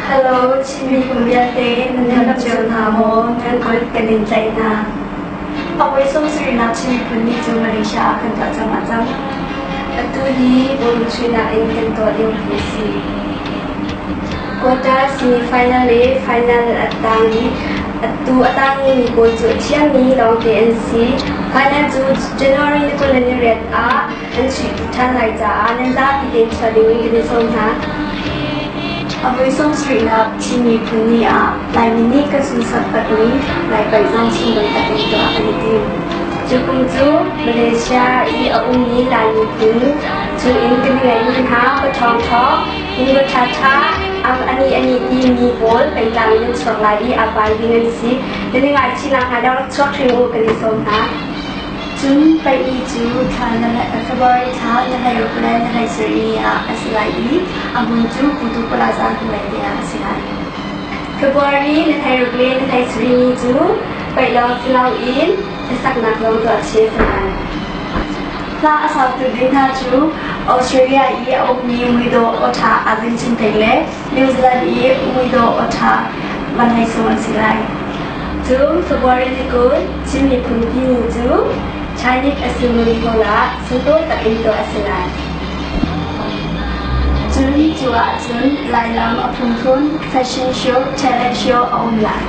Hello, Chin miphun vialte nan dam cio hna maw? Nan kut kan in tlaih hna. A sawmsarihnak Chin miphun ni cu Malaysia ah kan tuah cuahmah cang. Atu hi bawlung chuihnak in kan tuah liopi a si. Quarter, semi-final le final a tang i atu a tangmi pawl cu a thiammi lawngte an si. Final cu January ni 28 ah an chuih ṭhan lai caah nan zapi tein chuah ding in kan i sawm hna. A voi sawmsarihnak Chin miphun ni ah Laimi nih kan sunsak takmi Lai paih zong sunglawi tak in tuah kan i tim. Cu kum cu Malaysia i a ummi Lai miphun chungin kan i ngeihmi hna paṭhawng ṭhawng, mino ṭhaṭha, ang ani ani timi pawl pengtlang in an chuak lai i aa pai ding an si. Nan i ngaihchihnak hnga deuh rak chuak hrim u kan i sawm hna. Cun paih ni cu thla February thla ni 16 le ni 17 ni ah a si lai i a hmun cu Putu Plaza hnulei te ah a si lai. February ni 16 le ni 17 ni cu paih lawng si loin hlasaknak zong tuah chih a si lai. Hla a sautu ding hna cu Australia i a ummi muidawh awṭha Azing Chungthei le New Zealand i muidawh awṭha Van Hlei Sung an si lai. Cun February ni 20 Chin miphun timi cu Chinese Assembly Hall ah sunglawi tak in tuah a si lai. Cun cu ahcun Lailam a phunphun, fashion show, talent show a um lai.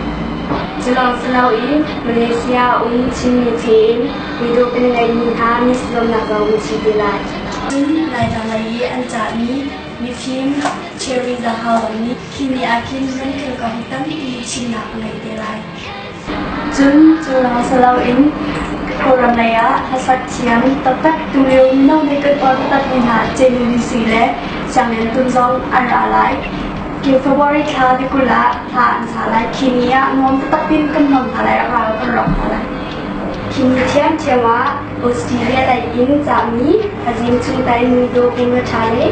Cu lawng si loin Malaysia um Chinmi tein miduh kan ngeihmi hna Miss zuamnak zong an si te lai. Cun Laitlang lei i an cahmi mifim Cherry Zahau zong nih khi ni ah khin ramkhel kong tampi chimnak a ngei te lai. Cun cu lawng si loin Kawlram lei ah hlasak thiam taktak tulio mino nih kan uar taktakmi hna Cenu Sui le Siang Lian Tum zong an ra lai. February thla ni 20 ah hla an sa lai. Khi ni ah nuam taktak in kan hmang hna lai, a ral kan rawk hna lai. Khi ni ṭhiamṭhiam ah Australia lei in cahmi Azim chungtel muidawh Pumraṭha le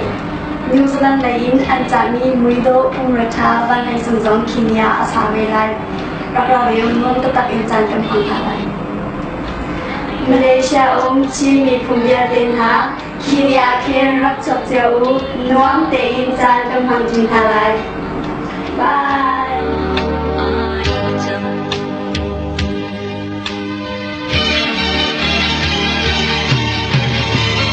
New Zealand lei in an cahmi muidawh Pumraṭha Van Hlei Sung zong khi ni ah a sa ve lai. Rak ra ve u, nuam taktak in caan kan hmang hna lai. Malaysia um Chin miphun vialte hna khi ni ah khin rak chuak cio u, nuam tein caan kan hmang ṭi hna lai. Bye!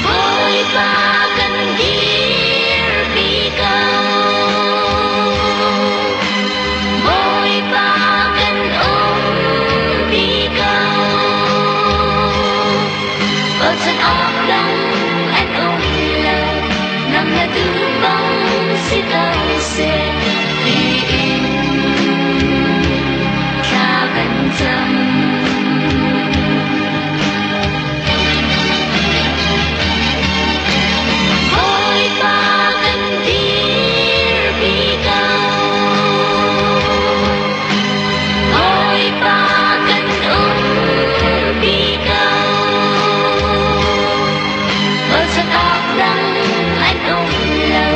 Bawipa kan dirpi ko. Bawipa kan umpi ko. Bochan awk dang an um lo. Nang na duh bang si ko seh tiin thla kan cam. Bawipa kan dirpi ko. Bawipa kan umpi ko. Bochan awk dang an um lo.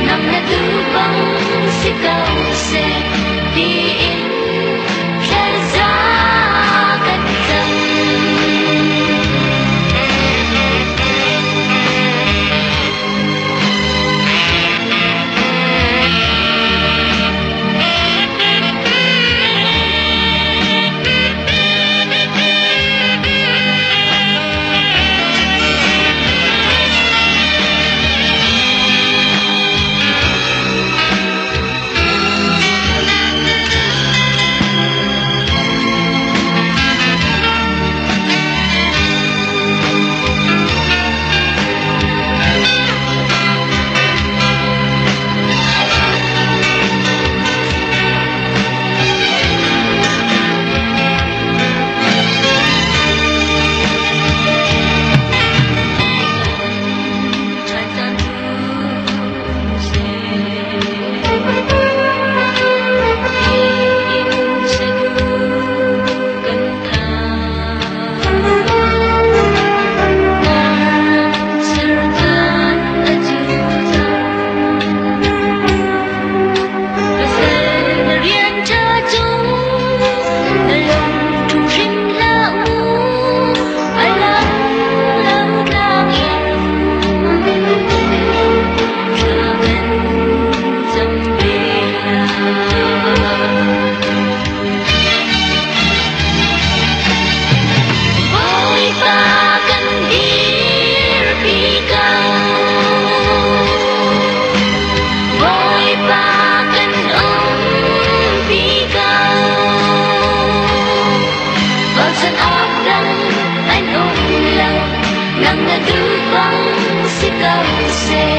Nang na duh bang si ko seh tiin thlaza kan cam. Na duh bang si ko seh.